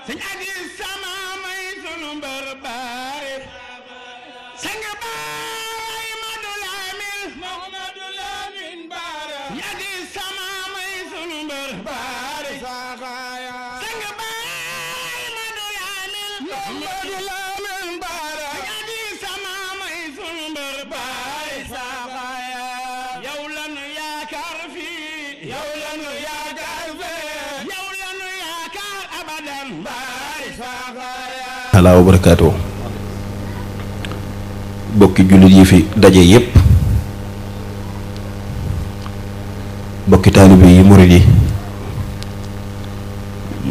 sëñ adi sama may sunu mbër baay sang baay Madu Lamin Baara sëñ adi sama may sunu mbër baay saxaaya sang baay Madu Lamin Baara sëñ adi sama may sunu mbër baay saxaaya yow lanu yaakaar fii yow lanu yaakaar fee yow lanu yaakaar abadan baay saxaaya ala wa barakaatu bokki jullit yi fi daje yépp bokki taalibe yi murid yi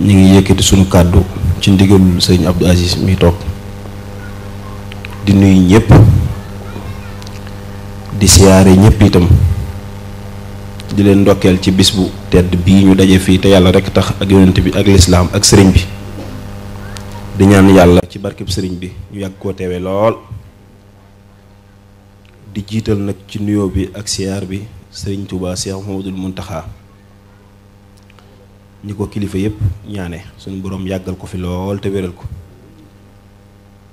ñu ngi yëkkati sunu kàddu ci ndigalul sëriñ Abdou Aziz mi toog di nuyu ñépp di siyaare ñépp itam di leen ndokkeel ci bis bu tedd bii ñu daje fii te yàlla rekk tax ak yonent bi ak lislaam ak sëriñ bi di ñaan yàlla ci barkeb sëriñ bi ñu yàgg koo teewe lool di jiital nag ci nuyoo bi ak siyaar bi sëriñ Touba Cheikh Mouhamadoul Mountakha ñi ko kilifa yépp ñaane suñu boroom yàggal ko fi lool te wéral ko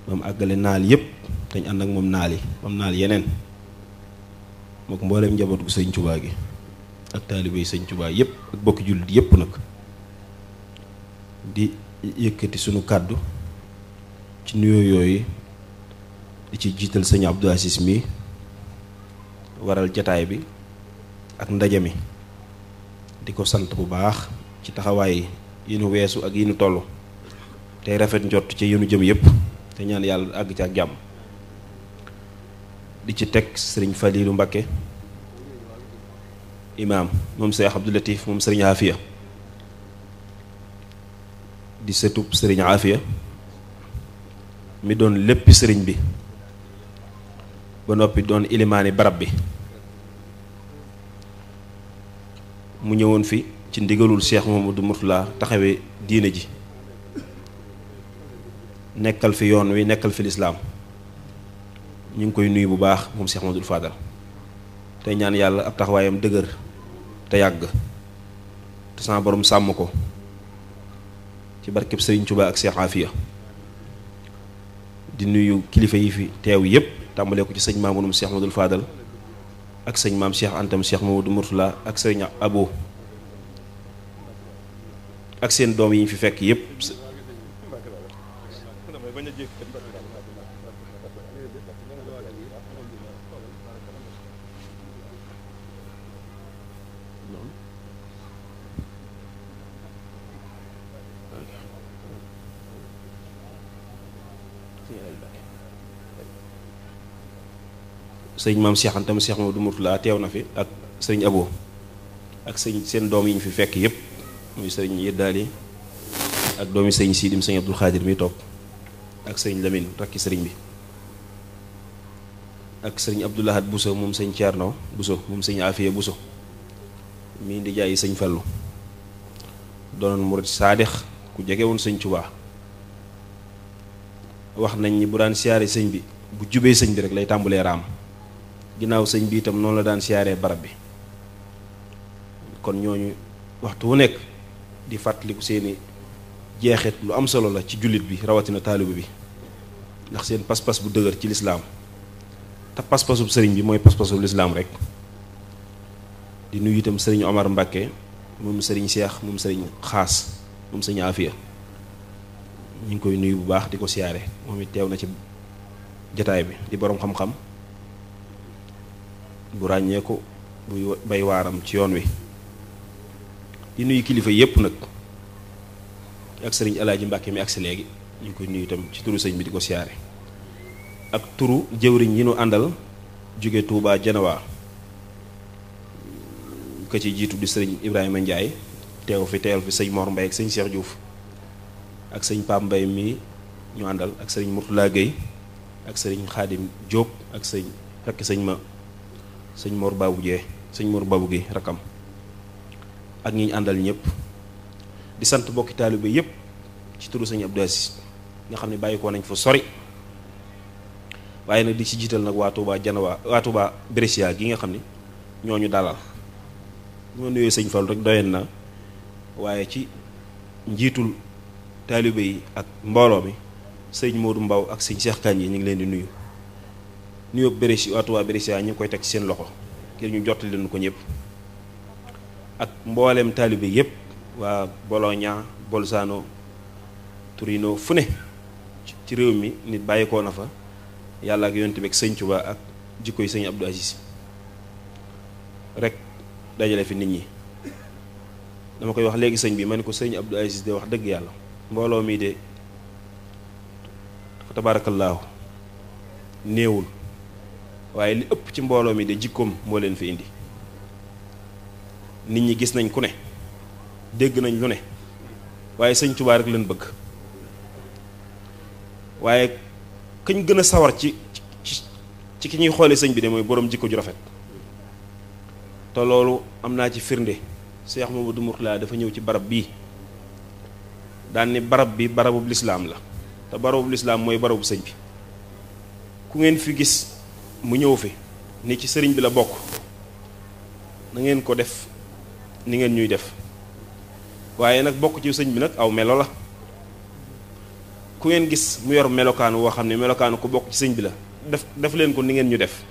ba mu àggale naal yépp dañ ànd ak moom naal yi moom naal yeneen moo ko mbooleem njaboot gu sëriñ Touba gi ak taalibe yi sëriñ Touba yépp ak bokki jullit yépp nag di yëkkati sunu kàddu ci nuyoo yooyu di ci jiital sëñ Abdou Aziz mi waral jataay bi ak ndaje mi di ko sant bu baax ci taxawaay yi nu weesu ak yi nu toll tey rafet njott ci yenu jëm yépp te ñaan yàlla àgg ci ak jàmm di ci teg sëriñ Faliilu Mbakke imaam moom Seex Abdou Latif moom sëriñ Afiya di sëtub sëriñ Afiya mi doon léppi sëriñ bi ba noppi doon ilimaani barab bi mu ñëwoon fi ci ndigalul Cheikh Mouhamadou Mourtala taxawee diine ji nekkal fi yoon wi nekkal fi lislaam ñu ngi koy nuyu bu baax moom Cheikh Mouhamadoul Fadal tey ñaan yàlla ab taxawaayam dëgër te yàgg te sama borom sàmm ko ci barkeb sëriñ Touba ak Cheikh Afia di nuyu kilifa yi fi teew yépp tàmbalee ko ci sëñ Mamounum Cheikh Mouhamadoul Fadal ak sëñ maam Cheikh Antam Cheikh Mouhamadou Mourtala ak sëriñ Abo ak seen doom yi ñu fi fekk yépp sëñ maam Cheikh Antam Cheikh Mouhamadou Mourtala teew na fi ak sëriñ Abo ak seen doom yi ñu fi fekk yépp muy sëriñ Yeddaali ak doomi sëriñ Siidim sëriñ Abdul Xaadir mi toog ak sëriñ Lamine rakki sëriñ bi ak sëriñ Abdoulahat Bousso moom sëriñ Thierno Bousso moom sëriñ Afiya Bousso mii di jaayi sëñ Fallu doonoon murit saadix ku jege woon sëñ Tuubaa wax nañ ni bu daan siyaare sëñ bi bu jubee sëñ bi rek lay tàmbulee raam ginnaaw sëñ bi itam noonu la daan siyaaree barab bi kon ñooñu waxtu wu nekk di fàttaliku seeni jeexit lu am solo la ci jullit bi rawatina taalibe bi ndax seen pas-pas bu dëgër ci lislaam te pas-pasub sëriñ bi mooy pas-pasub lislaam rek di nuyu itam sëriñ Omar Mbakke moom sëriñ Cheikh moom sëriñ Xaas moom sëriñ Afia ñu ngi koy nuyu bu baax di ko siyaare moom it teew na ci jataay bi di boroom xam-xam bu ràññeeku buy bay waaram ci yoon wi di nuyu kilifa yépp nag ak sëriñ Alaaji Mbàkke mi agsi léegi ñu ngi koy nuyu itam ci turu sëñ bi di ko siyaare ak turu jëwriñ yi nu àndal jóge Touba Janawaa ka ci jiitu di sëriñ Ibrahima Ndiaye teew fi sëñ Mor Mbaye ak sëñ Cheikh Diouf ak sëñ Pape Mbaye mi ñu àndal ak sëriñ Mourtala Gueye ak sëriñ Xaadim Diop ak sëñ Mor Babou Dieng sëñ Mor Babou Gueye rakam ak ñi ñu àndal ñëpp di sant bokki taalibe yépp ci turu sëñ Abdou Aziz nga xam ne bàyyi ko nañ fa sori waaye nag di ci jiital nag waa Touba Janawaa waa Touba Brescia gi nga xam ne ñooñu dalal ñoo nuyoo sëñ Fall rek doyen na waaye ci njiitul taalibe yi ak mbooloo mi sëñ Modou Mbaw ak sëñ Cheikh Kane yi ñu ngi leen di nuyu nuyoo Brescia waatu waa Brescia ñu ngi koy teg ci seen loxo ngir ñu jottali leen ko ñëpp ak mbooleem taalibe yëpp waa Bologna Bolzano Torino fu ne ci réew mi nit bàyyikoo na fa yàlla ak yonent bi ak sëñ Tuba ak jikko yi sëñ Abdou Aziz rek dajale fi nit ñi dama koy wax léegi sëñ bi ma ne ko sëñ Abdou Aziz de wax dëgg yàlla mbooloo mi de fa tabaarakallaahu néewul waaye li ëpp ci mbooloo mi de jikkoom moo leen fi indi nit ñi gis nañ ku ne dégg nañ lu ne waaye sëñ Tuubaa rek leen bëgg waaye kañ gën a sawar ci ki ñuy xoolee sëñ bi de mooy boroom jikko ju rafet te loolu am naa ci firnde Cheikh Mamadou Mourtala dafa ñëw ci barab bii daan ni barab bi barabub lislaam la te barabub lislaam mooy barabu sëñ bi ku ngeen fi gis mu ñëw fi ni ci sëriñ bi la bokk na ngeen ko def ni ngeen ñuy def waaye nag bokk ci sëñ bi nag aw melo la ku ngeen gis mu yor melokaan woo xam ne melokaanu ku bokk ci sëñ bi la def leen ko ni ngeen ñu def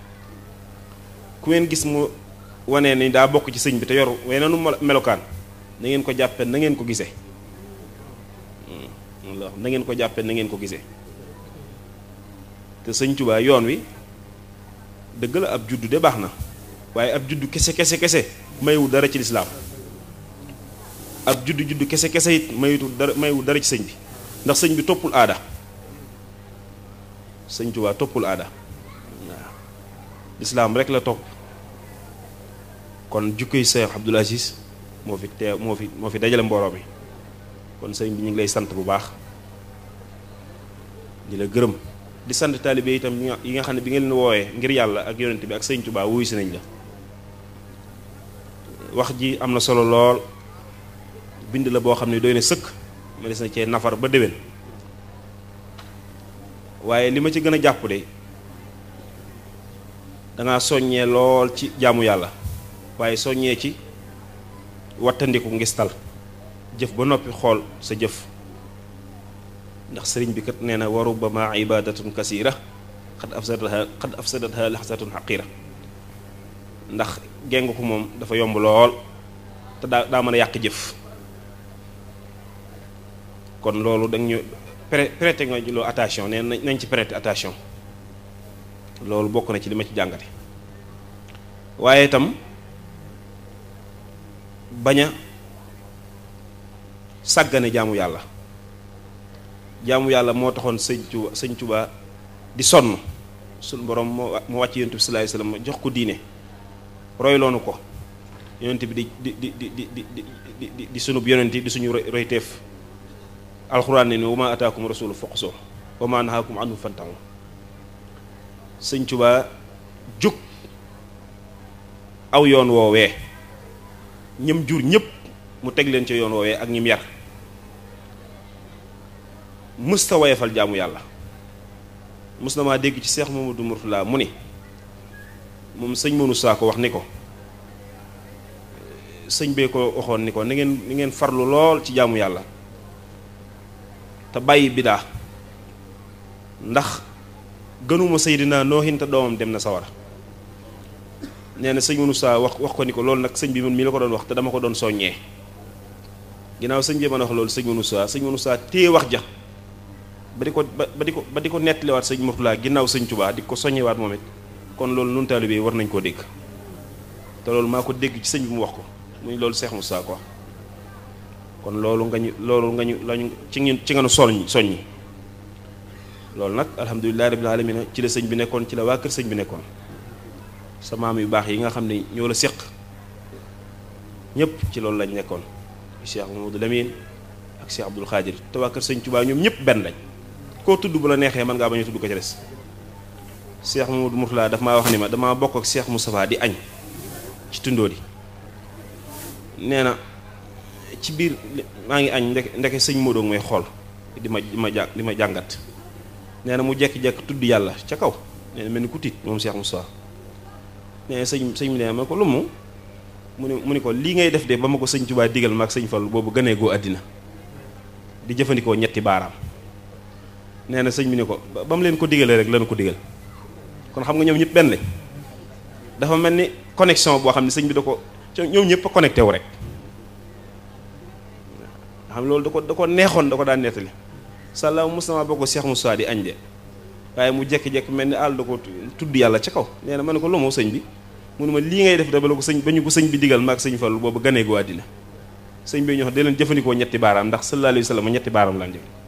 ku ngeen gis mu wane ni daa bokk ci sëñ bi te yor wenenu melokaan na ngeen ko jàppe na ngeen ko gisee na ngeen ko jàppe na ngeen ko gisee te sëñ Tuubaa yoon wi dëgg la ab juddu de baax na waaye ab juddu kese mayu dara ci lislaam ab juddu kese it mayu dara ci sëñ bi ndax sëñ bi toppul aada sëñ Tuubaa toppul aada waaw lislaam rek la topp kon jukkoy Cheikh Abdoul Aziz moo fi dajale mbooloo mi kon sëñ bi ñu ngi lay sant bu baax di la gërëm di sant taalibe itam yi nga xam ne bi ngeen leen woowee ngir yàlla ak yonent bi ak sëñ Tuubaa wuyu si nañ la wax ji am na solo lool bind la boo xam ne doy na sëkk ma des na cee nafar ba déwén waaye li ma ci gën a jàpp de dangaa soññee lool ci jaamu yàlla waaye soññee ci wattandiku ngistal jëf ba noppi xool sa jëf ndax sëriñ bi kat nee na waru ba ma ibadatun kasira xad afsadatha laxsatun xaqira ndax geng ko moom dafa yomb lool te daa mën a yàq jëf kon loolu dañu prêter nga loo attention nee nañ ci prêter attention loolu bokk na ci li ma ci jàngate waaye itam bañ a sàggane jaamu yàlla moo taxoon sëñ Tuubaa di sonn suñu borom moo wàcc yonent bi sallallahu alayhi wasallam jox ko diine royloonu ko yonent bi di sunub yonent di suñu royteef alxuraan ne ni wa ma ataakum rasulu foqsoo wa ma nahaakum anhu fantahu sëñ Tuubaa jóg aw yoon woowee ñëm jur ñëpp mu teg leen ci yoon woowee ak ñim yar mësta woyefal jaamu yàlla mës na maa dégg ci Cheikh Mamadou Mourtala mu ni moom sëñ mënu saa ko wax ni ko sëñ bee ko waxoon ni ko ni ngeen farlu lool ci jaamu yàlla te bàyyi bidaa ndax gënuma Seydina Noohin te doomam dem na sawara nee na sëñ mënu saa wax ko ni ko loolu nag sëñ bi man mii la ko doon wax te dama ko doon soññee ginnaaw sëñ bi mën a wax loolu sëñ mënu saa téye wax ja ba di ko nettaliwaat sëñ Mourtala ginnaaw sëñ Tuubaa di ko soññewaat moom it kon loolu nun taalibe war nañ koo dégg te loolu maa ko dégg ci sëñ bi mu wax ko muy loolu Cheikh Moussa ko kon loolu lañu ci nga nu soññi loolu nag alhamdulilah rabbil alamin ci la sëñ bi nekkoon ci la waa kër sëñ bi nekkoon sa maam yu baax yi nga xam ne ñoo la séq ñëpp ci loolu lañ nekkoon Cheikh Mamadou Lamine ak Cheikh Abdoul Khadir te waa kër sëñ Tuubaa ñoom ñëpp benn lañ koo tudd bu la neexee mën ngaa bañ a tudd ko ca des Cheikh Mamadou Mourtala daf maa wax ni ma damaa bokk ak Cheikh Moustapha di añ ci tundóo di nee na ci biir maa ngi añ ndeke sëñ Modou may xool di ma jàngat nee na mu jekki-jekki tudd yàlla ca kaw nee na mel ni ku tiit moom Cheikh Moustapha nee na sëñ bi nee ma ko lu mu ni ko lii ngay def de ba ma ko sëñ Tuubaa digal ma ak sëñ Fallu boobu gënee goo àddina di jëfandikoo ñetti baaraam. nee na sëñ bi ne ko ba mu leen ko digalee rek lañu ko digal kon xam nga ñoom ñëpp benn lañ dafa mel ni connexion boo xam ne sëñ bi da ko ñoom ñëpp a connecté wu rek xam loolu da ko neexoon da ko daan nettali sàllaaw mosama boo ko Cheikh Moussa di añ de waaye mu jekki-jekki mel ni àll da ko tudd yàlla ca kaw nee na ma ne ko lomoo sëñ bi mu ne ma lii ngay def da ba la ko sëñ ba ñu ko sëñ bi digal maag sëñ Fallu boobu ganee gu àddina sëñ bi ñu wax de leen jëfandikoo ñetti baaraam ndax sallallahu alayhi wa sallam ñetti baaraam laan jëf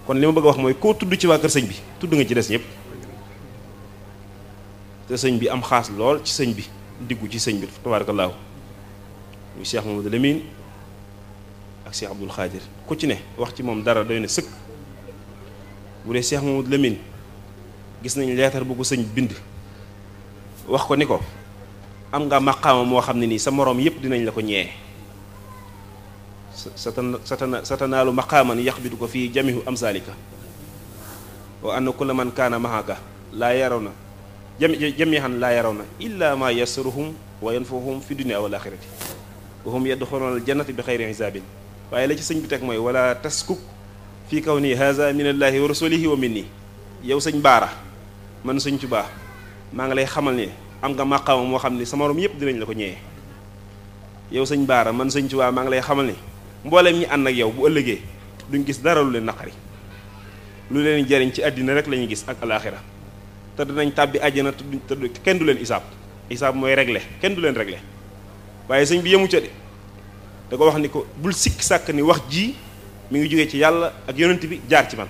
kon li ma bëgg a wax mooy koo tudd ci waa kër sëñ bi tudd nga ci des ñëpp te sëñ bi am xaas lool ci sëñ bi diggu ci sëñ bi tabaarakallaahu muy Cheikh Mamadou Lamine ak Cheikh Abdoul Khadir ku ci ne wax ci moom dara doy na sëkk bu dee Cheikh Mamadou Lamine gis nañ leetar bu ko sëñ bind wax ko ni ko am nga maqaama moo xam ne nii sa moroom yépp dinañ la ko ñee satanaalu maqaaman yaxbitu ko fii jamihu amsalika wa anna kulla man kaana mahaka laa yaraw na jamihan laa yaraw na illa ma yasruhum wa yanfahum fi dunia wal axirati wa hum yadxuluna al jannati bi xayri hisaabin waaye la ci sëñ bi teg mooy wala taskuk fii kaw nii haza min allahi wa rasulihi wa minni yow sëñ baara man sëñ Tuubaa maa ngi lay xamal ne am nga maqaama moo xam ne sa morom yépp dinañ la ko ñëwee yow sëñ baara man sëñ Tuubaa maa ngi lay xamal ne mboolem ñi ànd ak yow bu ëllëgee duñ gis dara lu leen naqari lu leen jariñ ci àddina rek la ñuy gis ak alaaxira te dinañ tàbbi àjjana te kenn du leen isaab mooy régler kenn du leen régler waaye sëñ bi yemu ca de da ko wax ni ko bul sikk sàkk ni wax ji mi ngi jógee ci yàlla ak yonent bi jaar ci man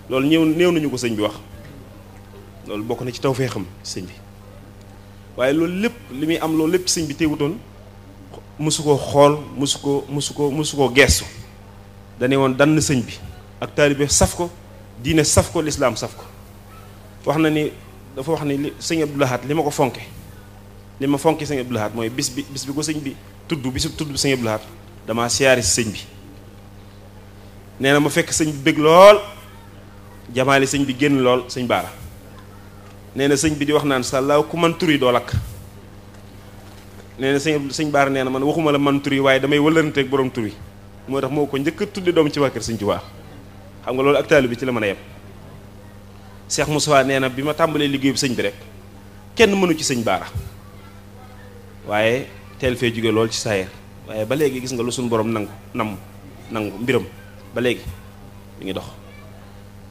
loolu néew nañu ko sëñ bi wax loolu bokk na ci tawfeexam sëñ bi waaye loolu lépp li muy am loolu lépp sëñ bi teewutoon musu koo xool musu koo geestu dane woon dann sëñ bi ak taalibe saf ko diine saf ko lislaam saf ko wax na ni dafa wax ni li sëñ Abdou Lahad li ma ko fonke li ma fonke sëñ Abdou Lahad mooy bis bi ko sëñ bi tudd tudd sëñ Abdou Lahad damaa siyaari si sëñ bi nee na ma fekk sëñ bi bëgg lool jamaali sëñ bi génn lool sëñ baara nee na sëñ bi di wax naan sàllaaw ku man turi doo lakk nee na sëñ baara nee na man waxuma la man turi waaye damay wëlëranteeg borom turi moo tax moo ko njëkk a tudde doom ci waa kër sëñ Tuubaa xam nga loolu ak taalibe bi ci la mën a yem Cheikh Moussa nee na bi ma tàmbalee liggéeyu sëñ bi rek kenn mënu ci sëñ baara waaye teel fee jóge lool ci sayeer waaye ba léegi gis nga lu suñu borom nangu mbiram ba léegi mi ngi dox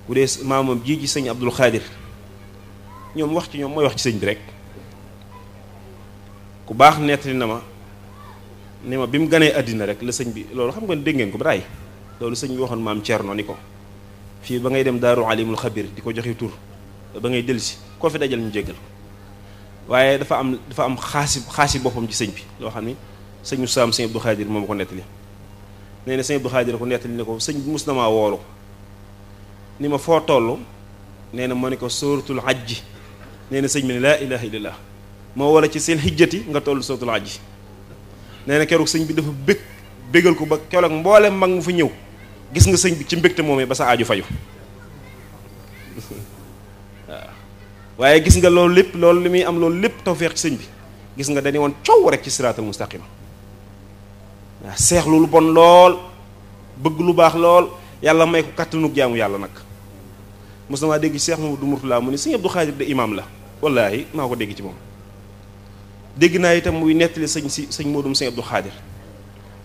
bu dee maamam ji ci sëñ Abdul Xaadir ñoom wax ci ñoom mooy wax ci sëñ bi rek ku baax nettali na ma ni ma bi mu ganee àddina rek la sëñ bi loolu xam nga dégg ngeen ko ba tàyyi loolu sëñ bi waxoon maam Thierno ni ko fii ba ngay dem daaru alimul xabir di ko joxe tur ba ngay dellusi koo fi dajal ñu jéggal waaye dafa am xaasi boppam ci sëñ bi loo xam ni sëñ Saam sëñ Abdou Khadir moom ko nettali nee na sëñ Abdou Khadir ko nettali ne ko sëñ bi mus na maa woolu ni ma foo toll nee na ma ne ko sóoratul ajji nee na sëñ bi ne laa ilaha illallah moo wala ci seen xijjati nga toll sóoratul ajji nee na keroog sëñ bi dafa bégal ko ba keroog mboolem mag mu fa ñëw gis nga sëñ bi ci mbégte moomee ba sa aaju faju waaw waaye gis nga loolu lépp loolu li muy am loolu lépp tawfeex ci sëñ bi gis nga dañu woon coow rek ci siraatal mustaqima waaw seexlu lu bon lool bëgg lu baax lool yàlla may ko kàttanug jaamu yàlla nag mos na maa dégg Cheikh Mamadou Mourtala mu ni sëñ Abdou Khadir de imaam la wallaahi maa ko dégg ci moom dégg naa itam muy nettali sëñ Modou sëñ Abdou Khadir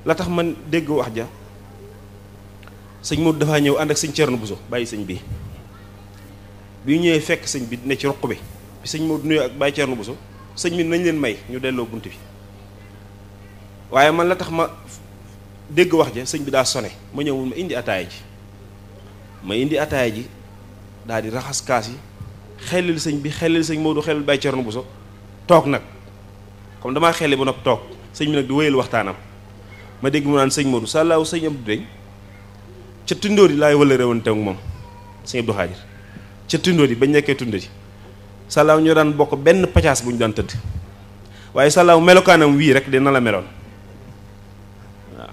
la tax man dégg wax ja sëñ Modou dafaa ñëw ànd ak sëñ Thierno Bousso bàyyi sëñ bi ñëwee fekk sëñ bi ne ci roq bi sëñ Modou nuyoo ak bàyyi Thierno Bousso sëñ bi nañ leen may ñu delloo bunt bi waaye man la tax ma dégg wax ja sëñ bi daa sone ma ñëw ma indi ataaya ji daal di raxas kaas yi xellil sëñ bi xellil sëñ Modou xellil bàyyi Thierno Bousso toog nag comme damaa xelli ba nag toog sëñ bi nag di wéyal waxtaanam ma dégg mu naan sëñ Modou sàllaaw sëñ Abdou Dey ca tundóor yi laay wala réewante ak moom sëñ Abdou Khadir ca tundóor yi bañ nekkee tundóor yi sàllaaw ñoo daan bokk benn pacaas bu ñu daan tëdd waaye sàllaaw melokaanam wii rek dina la meloon waaw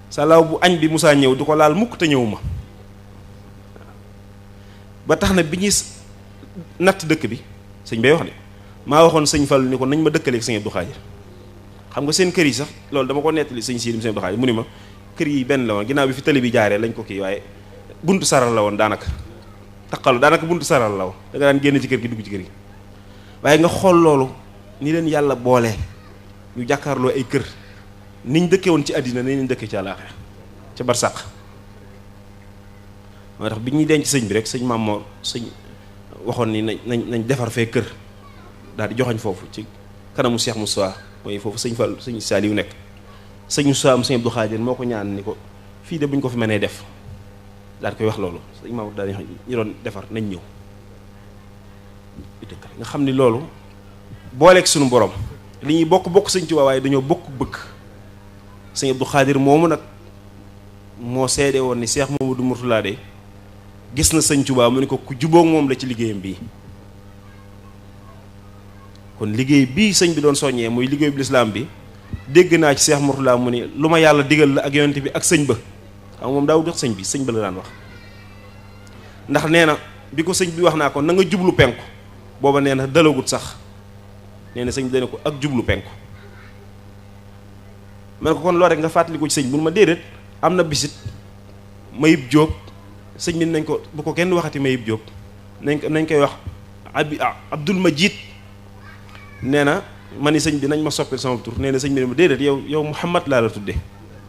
sàllaaw bu añ bi musaa ñëw du ko laal mukk te ñëwuma ba tax na bi ñuy natt dëkk bi sëñ bay wax de maa waxoon sëñ Fall ni ko nañ ma dëkkaleeg sëñ Abdou Khadir xam nga seen kër yi sax loolu dama ko nettali sëñ Sidim sëñ Abdou Khadir mu ni ma kër yi benn la woon ginnaaw bi fi tali bi jaaree lañ ko kii waaye buntu saral la woon daanaka taqalu daanaka buntu saral la woon da nga daan génn ci kër gi dugg ci kër gi waaye nga xool loolu ni leen yàlla boolee ñu jàkkaarloo ay kër niñ dëkkee woon ci àddina ni ñu dëkkee ci àllaaxira ca barsàq moo tax bi ñuy denc sëñ bi rek sëñ Mamoor sëñ waxoon ni nañ defar fee kër daal di joxañ foofu ci kanamu Cheikh Moussa mooy foofu sëñ Fall sëñ Saliou nekk sëñ Moussa am sëñ Abdou Khadir moo ko ñaan ni ko fii de bu ñu ko fi mënee def daal di koy wax loolu sëñ Mamour daal ñu doon defar nañ ñëw nga xam ni loolu booleeg suñu borom li ñuy bokk sëñ Tuubaa waaye dañoo bokk bëgg sëñ Abdou Khadir moomu nag moo seede woon ni Cheikh Mamadou Mourtala de gis na sëñ Tuubaa mu ni ko ku jubóog moom la ci liggéeyam bii kon liggéey bii sëñ bi doon soññee muy liggéey bu lislaam bi dégg naa ci Cheikh Mourtala mu ni lu ma yàlla digal la ak yonent bi ak sëñ ba xam moom daaw dox sëñ bi sëñ ba la daan wax ndax nee na bi ko sëñ bi wax naa ko na nga jublu penku booba nee na dalagut sax nee na sëñ bi dana ko ak jublu penku man ko kon loolu rek nga fàttali ko ci sëñ bu ma déedéet am na bisit Mayib Jóob sëñ bi nañ ko bu ko kenn waxati Mayib Jóob nañ koy wax Abdul Majid nee na ma ni sëñ bi nañ ma soppil sama tur nee na sëñ bi ne ma déedéet yow Muhammad laa la tudde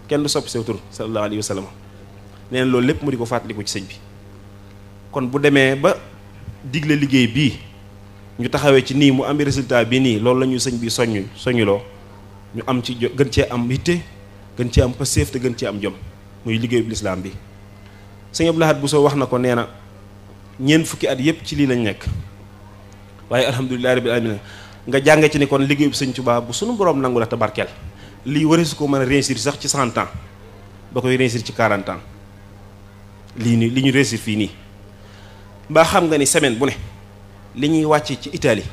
kenn du soppi sa tur sallallahu alayhi wa sallam nee na loolu lépp mu di ko fàttali ko ci sëñ bi kon bu demee ba digle liggéey bii ñu taxawee ci nii mu am résultat bi nii loolu la ñu sëñ bi soññuloo ñu am ci gën cee am yitte gën cee am passeef te gën cee am jom muy liggéeyu lislaam bi sëñ Abdou Lahad Bousso wax na ko nee na ñeent fukki at yépp ci lii lañ nekk waaye alhamdulillahi rabbil alamin nga jànge ci ni kon liggéey bu sëñ Tuubaa bu sunu borom nangu la te barkeel lii waree su ko mën a réussir sax ci 100 ans ba koy réussir ci 40 ans lii nii li ñu réussir fii nii mbaa xam nga ni semaine bu ne li ñuy wàcce ci Italie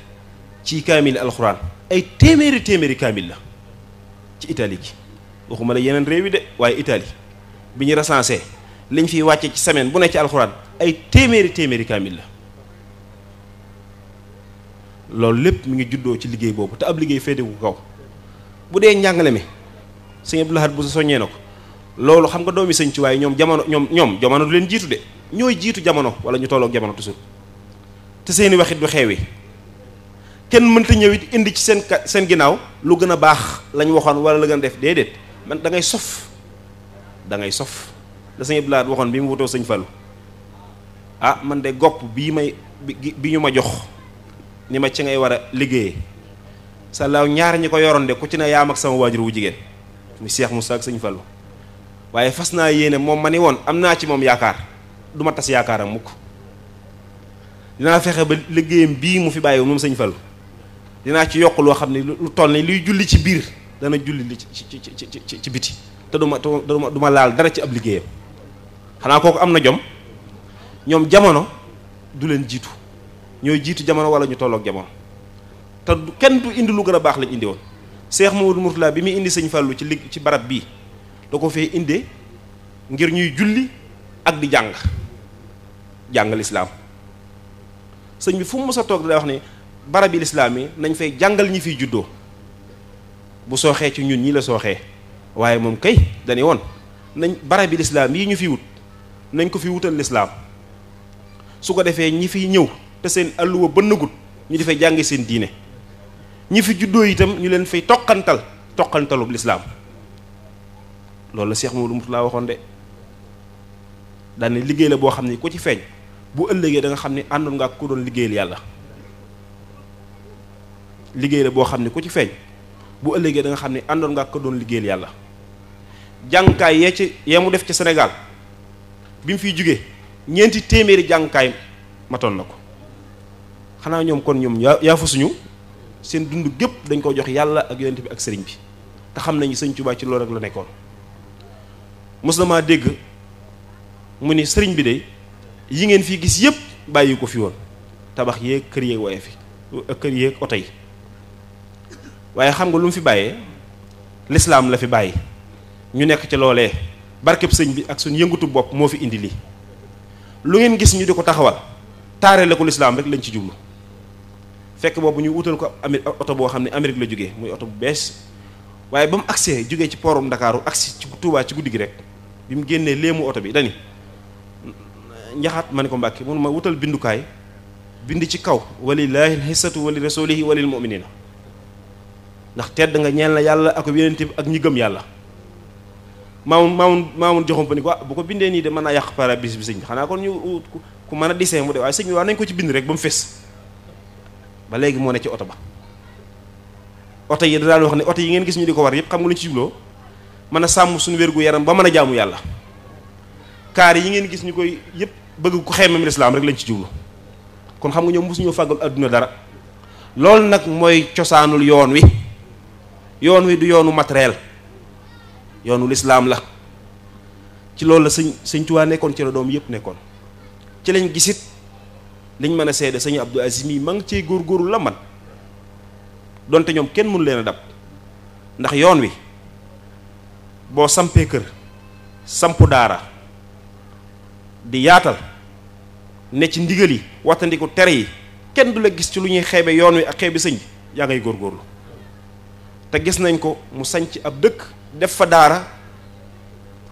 ci kaamil alxuraan ay téeméeri kaamil la ci Italie gi waxuma la yeneen réew yi de waaye Italie bi ñu recensé liñ fiy wàcce ci semaine bu ne ci alxuraan ay téeméeri kaamil la loolu lépp mi ngi juddoo ci liggéey boobu te ab liggéey féetewu kaw bu dee njàngale mi sëñ Abdou Lahad bu soññee na ko loolu xam nga doomi sëñ ci waaye ñoom jamono du leen jiitu de ñooy jiitu jamono wala ñu tolloog jamono toujours te seeni waxit du xeewi kenn mënta ñëw it indi ci seen ginnaaw lu gën a baax lañ waxoon wala la gën a def déedéet man da ngay sof da sëñ Abdou Lahad waxoon bi mu wutoo sëñ Fallu ah man de gopp bii ñu ma jox ni ma ci ngay war a liggéeyee sallaaw ñaar ñi ko yoroon de ku ci ne yaam ak sama waajur wu jigéen mu Cheikh Moussa ak sëñ Fallu waaye fas naa yéene moom ma ni woon am naa ci moom yaakaar du ma tas yaakaaram mukk dinaa fexe ba liggéeyam bii mu fi bàyyi moom sëñ Fallu dinaa ci yokk loo xam ne lu toll ni luy julli ci biir dana julli li ci biti te du ma laal dara ci ab liggéeyam xanaa kooku am na jom ñoom jamono du leen jiitu ñooy jiitu jamono wala ñu tolloog jamono te kenn du indi lu gën a baax lañ indi woon Cheikh Mamadou Mourtala bi muy indi sëñ Fallu ci barab bii da ko fee indee ngir ñuy julli ak di jàng lislaam sëñ bi fu mu mës a toog day wax ne barabi lislaam yi nañ fay jàngal ñi fiy juddoo bu sooxee ci ñun ñi la sooxee waaye moom kay dañu woon nañ barabi lislaam yi ñu fi wut nañ ko fi wutal lislaam su ko defee ñi fiy ñëw te seen alluwa bënnagut ñu di fay jànge seen diine ñi fi juddoo itam ñu leen fay toqantalub lislaam loolu la Cheikh Mamadou Mourtala waxoon de daane liggéey la boo xam ne ku ci feeñ bu ëllëgee da nga xam ne àndoon nga ak ku doon liggéeyal yàlla liggéey la boo xam ne ku ci feeñ bu ëllëgee da nga xam ne àndoon nga ak ku doon liggéeyal yàlla jàngukaay yee mu def ci Sénégal bi mu fiy jugee 400 jàngukaay matoon na ko xanaa ñoom kon ñoom yaa fa suñu seen dund gépp dañ ko jox yàlla ak yonent bi ak sëriñ bi te xam nañu sëñ Tuubaa ci loolu rek la nekkoon mos na maa dégg mu ni sëriñ bi de yi ngeen fi gis yépp bàyyi ko fi woon tabax yeeg kër yeeg waaye fi kër yeeg oto yi waaye xam nga lu mu fi bàyyee lislaam la fi bàyyi ñu nekk ci loolee barkeb sëñ bi ak suñu yëngutu bopp moo fi indi lii lu ngeen gis ñu di ko taxawal taarale ko lislaam rek lañ ci jublu fekk boobu ñu wutal ko oto boo xam ne Amérique la jógee muy oto bu bees waaye ba mu agsee jógee ci poorum Ndakaaru agsi ci Tuubaa ci guddi gi rek bi mu génnee léemu oto bi dani njaxaat ma ne ko Mbàkke mun ma wutal bindukaay bind ci kaw walillaahi alxissatu wali rasulihi walil muminina ndax tedd nga ñeel na yàlla ak yonent bi ak ñi gëm yàlla maamun joxam fa ni ko bu ko bindee nii de mën naa yàq parabis bi sëñ bi xanaa kon ñu ku mën a disee mu de waaye sëñ bi waa nañ ko ci bind rek ba mu fes ba léegi moo ne ci oto ba oto yi da daan wax ne oto yi ngeen gis ñu di ko war yëpp xam nga lu ñu ci jubloo mën a sàmm suñu wérgu yaram ba mën a jaamu yàlla kaar yi ngeen gis ñu koy yëpp bëgg ko xeemam lislaam rek lañ ci jublu kon xam nga ñoom mosuñoo fàggal adduna dara loolu nag mooy cosaanul yoon wi du yoonu matériel yoonu lislaam la ci loolu la sëñ Tuubaa nekkoon ci la doom yëpp nekkoon ci lañ gisit liñ mën a seede sëñ Abdou Aziz mi ma ngi cee góorgóorlu la man donte ñoom kenn mënu leen a dab ndax yoon wi boo sampee kër sampu daara di yaatal ne ci ndigal yi wattandiku tere yi kenn du la gis ci lu ñuy xeebe yoon wi ak xeebe sëñ bi yaa ngay góorgóorlu te gis nañ ko mu sañc ab dëkk def fa daara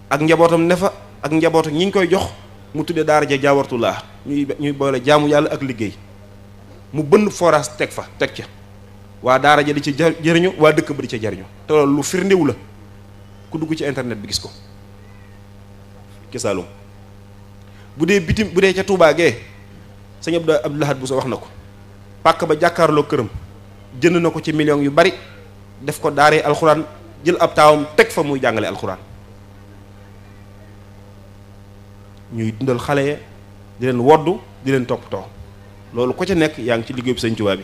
ak njabootam ne fa ak njabootam ñi ñu koy jox mu tuddee daara ja jaawartulaa ñuy boole jaamu yàlla ak liggéey mu bënn forage teg ca waa daara ja di ci jëriñu waa dëkk ba di ca jëriñu te loolu lu firndewu la ku dugg ci internet bi gis ko ci Saalum bu dee ca Touba gee sëñ Abdou Lahad Bousso wax na ko pàkk ba jàkkaarloo këram jënd na ko ci millions yu bari def ko daaree alxuraan jël ab taawam teg fa muy jàngale alxuraan ñuy dundal xale ya di leen woddu di leen toppatoo loolu ko ca nekk yaa ngi ci liggéey bi sëñ Tuubaa bi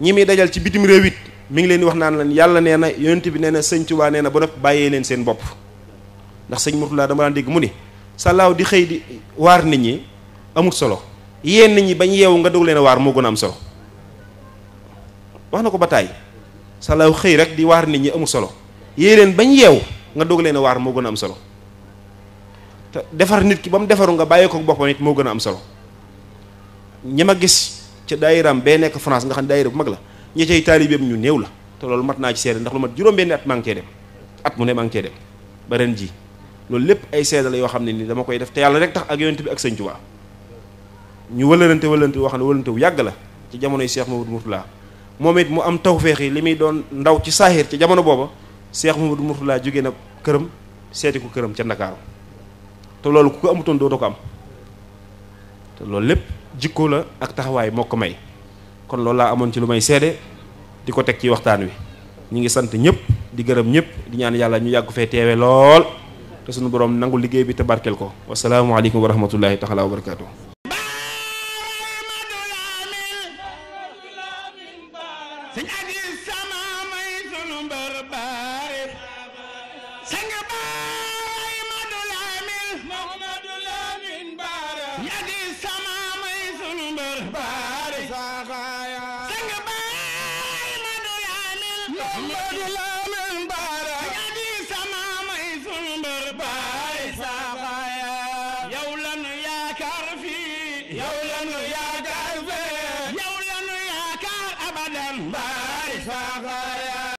ñi muy dajal ci bitim réew it mi ngi leen di wax naan leen yàlla nee na yonent bi nee na sëñ Tuubaa nee na ba noppi bàyyee leen seen bopp ndax sëñ Murtala dama daan dégg mu ni sàllaaw di xëy di waar nit ñi amul solo yéen nit ñi bañ yeewu nga dog leen a waar moo gën a am solo wax na ko ba tàyyi sàllaaw xëy rek di waar nit ñi amul solo yée leen bañ yeewu nga dog leen a waar moo gën a am solo te defar nit ki ba mu defaru nga bàyyee ko boppam it moo gën a am solo ñi ma gis ca daayiram bee nekk France nga xam ne daayira bu mag la ñi cay taalibeem ñu néew la te loolu mat naa ci seede ndax lu mat juróom-benni at maa ngi cee dem at mu ne maa ngi cee dem ba ren ji loolu lépp ay seede la yoo xam ne ni dama koy def te yàlla rek tax ak yonent bi ak sëñ Tuubaa ñu wëlërante woo xam ne wëlërante wu yàgg la ci jamonoy Cheikh Mamadou Mourtala moom it mu am tawféex yi li muy doon ndaw ci saaxiir ci jamono booba Cheikh Mamadou Mourtala jógee na këram seeti ko këram ca Ndakaaru te loolu ku ko amutoon dootoo ko am te loolu lépp jikko la ak taxawaay moo ko may kon loolu laa amoon ci lu may seede di ko teg ci waxtaan wi ñu ngi sant ñëpp di gërëm ñëpp di ñaan yàlla ñu yàgg fee teewe lool te suñu borom nangu liggéey bi te barkeel ko wasalaamualeykum wa rahmatullahi taala wa barakaatu. yow